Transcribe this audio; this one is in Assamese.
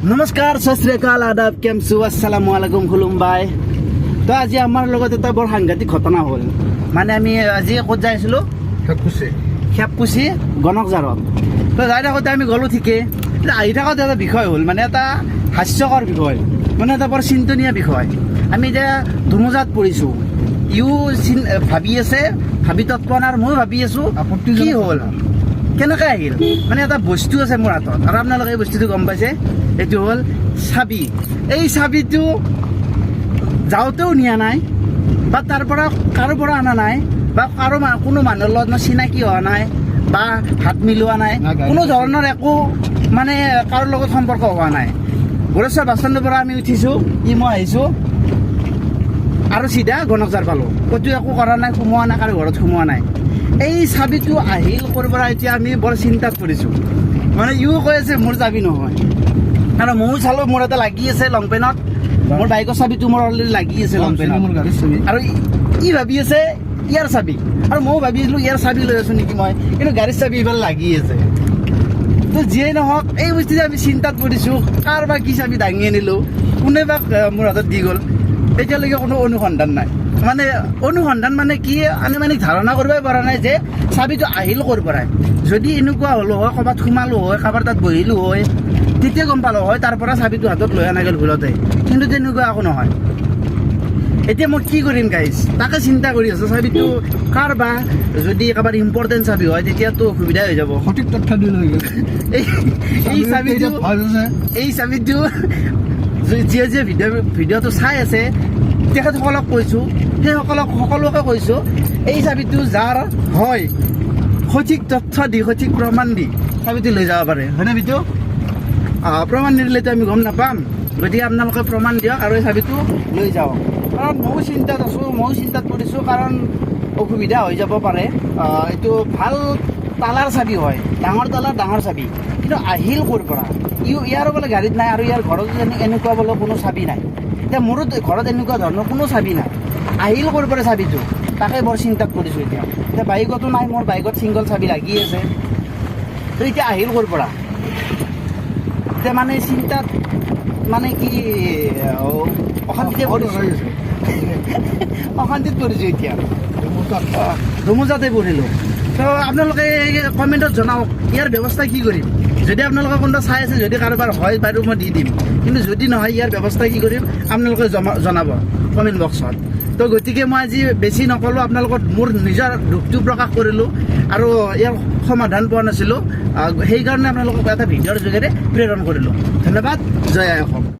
নমস্কাৰ, सत श्री अकाल, आदाब, কেম ছো, আসসালামু আলাইকুম, খুলুমবাই। তো আজি আমাৰ লগত এটা বৰ সাংঘাতিক ঘটনা হ'ল। মানে আমি আজি ক'ত যাই আছিলোঁ? খেপকুচি গণকজাৰত। তো যাই থাকোঁতে আমি গ'লোঁ ঠিকেই, কিন্তু আহি থাকোঁতে এটা বিষয় হ'ল, মানে এটা হাস্যকৰ বিষয়, মানে এটা বৰ চিন্তনীয় বিষয়। আমি এতিয়া দুমোজাত পৰিছোঁ। ইও ভাবি আছে, ভাবি তৎ পোৱা নাই আৰু ময়ো ভাবি আছোঁ কি হ'ল, কেনেকৈ আহিল। মানে এটা বস্তু আছে মোৰ হাতত আৰু আপোনালোকে এই বস্তুটো গম পাইছে, এইটো হ'ল চাবি। এই চাবিটো যাওঁতেও নিয়া নাই বা তাৰ পৰা কাৰো পৰা অনা নাই বা কাৰো কোনো মানুহৰ লগত মই চিনাকি হোৱা নাই বা হাত মিলোৱা নাই। না, গাড়ী কোনো ধৰণৰ একো মানে কাৰো লগত সম্পৰ্ক হোৱা নাই। গোৰেশ্বৰ বাছ ষ্টেণ্ডৰ পৰা আমি উঠিছোঁ, ই মই আহিছোঁ আৰু চিধা গণকজাৰ পালোঁ। ক'তো একো কৰা নাই, সোমোৱা নাই, কাৰো ঘৰত সোমোৱা নাই। এই চাবিটো আহিল ক'ৰ পৰা, এতিয়া আমি বৰ চিন্তাত পৰিছোঁ। মানে ইও কৈ আছে মোৰ চাবি নহয় আৰু ময়ো চালোঁ, মোৰ এটা লাগি আছে লং পেণ্টত। মোৰ বাইকৰ চাবিটো মোৰ অলৰেডি লাগি আছে লং পেণ্টত। মোৰ গাড়ীৰ চাবি। আৰু ই ভাবি আছে ইয়াৰ চাবি আৰু ময়ো ভাবি আছিলোঁ ইয়াৰ চাবি লৈ আছোঁ নেকি মই, কিন্তু গাড়ীৰ চাবি ইফালে লাগি আছে। তো যিয়েই নহওক, এই বস্তুটো আমি চিন্তাত পৰিছোঁ, কাৰ বা কি চাবি দাঙি আনিলোঁ, কোনে বা মোৰ হাতত দি গ'ল। এতিয়ালৈকে কোনো অনুসন্ধান নাই। মানে অনুসন্ধান মানে কি, আনুমানিক ধাৰণা কৰিবই পৰা নাই যে চাবিটো আহিল ক'ৰ পৰাই। যদি এনেকুৱা হ'লো হয়, ক'ৰবাত সোমালোঁ হয়, কাৰোবাৰ তাত বহিলোঁ হয়, তেতিয়া গম পালোঁ হয় তাৰ পৰা চাবিটো হাতত লৈ অনা গ'ল ভুলতে। কিন্তু তেনেকুৱা একো নহয়। এতিয়া মই কি কৰিম গাইজ, তাকে চিন্তা কৰি আছোঁ। চাবিটো কাৰ বা, যদি কাৰোবাৰ ইম্পৰ্টেণ্ট চাবি হয় তেতিয়াতো অসুবিধাই হৈ যাব। সঠিক তথ্য দি লৈ গ'ল। এই এই চাবিটো ভাল আছে। এই চাবিটো যিয়ে যিয়ে ভিডিঅ'টো চাই আছে তেখেতসকলক কৈছোঁ, সেইসকলক সকলোকে কৈছোঁ, এই চাবিটো যাৰ হয় সঠিক তথ্য দি, সঠিক প্ৰমাণ দি চাবিটো লৈ যাব পাৰে, হয়নে বিটু? প্ৰমাণ নিদিলেতো আমি গম নাপাম। গতিকে আপোনালোকে প্ৰমাণ দিয়ক আৰু এই চাবিটো লৈ যাওক, কাৰণ ময়ো চিন্তাত আছোঁ, ময়ো চিন্তাত পৰিছোঁ, কাৰণ অসুবিধা হৈ যাব পাৰে। এইটো ভাল তালাৰ চাবি হয়, ডাঙৰ তালাৰ ডাঙৰ চাবি, কিন্তু আহিল ক'ৰ পৰা? ইয়াৰো বোলে গাড়ীত নাই আৰু ইয়াৰ ঘৰতো এনেকুৱা বোলে কোনো চাবি নাই। এতিয়া মোৰো ঘৰত এনেকুৱা ধৰণৰ কোনো চাবি নাই। আহিল ক'ৰ পৰা চাবিটো, তাকে বৰ চিন্তাত পৰিছোঁ এতিয়া। এতিয়া বাইকতো নাই, মোৰ বাইকত ছিংগল চাবি লাগি আছে। তো এতিয়া আহিল ক'ৰ পৰা? এতিয়া মানে চিন্তাত মানে কি অশান্তিতে পৰিছোঁ, অশান্তিত পৰিছোঁ এতিয়া, দুমোজাতে পৰিলোঁ। তো আপোনালোকে কমেণ্টত জনাওক ইয়াৰ ব্যৱস্থা কি কৰিম। যদি আপোনালোকে কোনোবা চাই আছে, যদি কাৰোবাৰ হয় বাৰু মই দি দিম, কিন্তু যদি নহয় ইয়াৰ ব্যৱস্থা কি কৰিম আপোনালোকে জনাব কমেণ্ট বক্সত। তো গতিকে মই আজি বেছি নক'লোঁ, আপোনালোকক মোৰ নিজৰ দুখটো প্ৰকাশ কৰিলোঁ আৰু ইয়াৰ সমাধান পোৱা নাছিলোঁ, সেইকাৰণে আপোনালোকক এটা ভিডিঅ'ৰ যোগেৰে প্ৰেৰণ কৰিলোঁ। ধন্যবাদ, জয় আই অসম।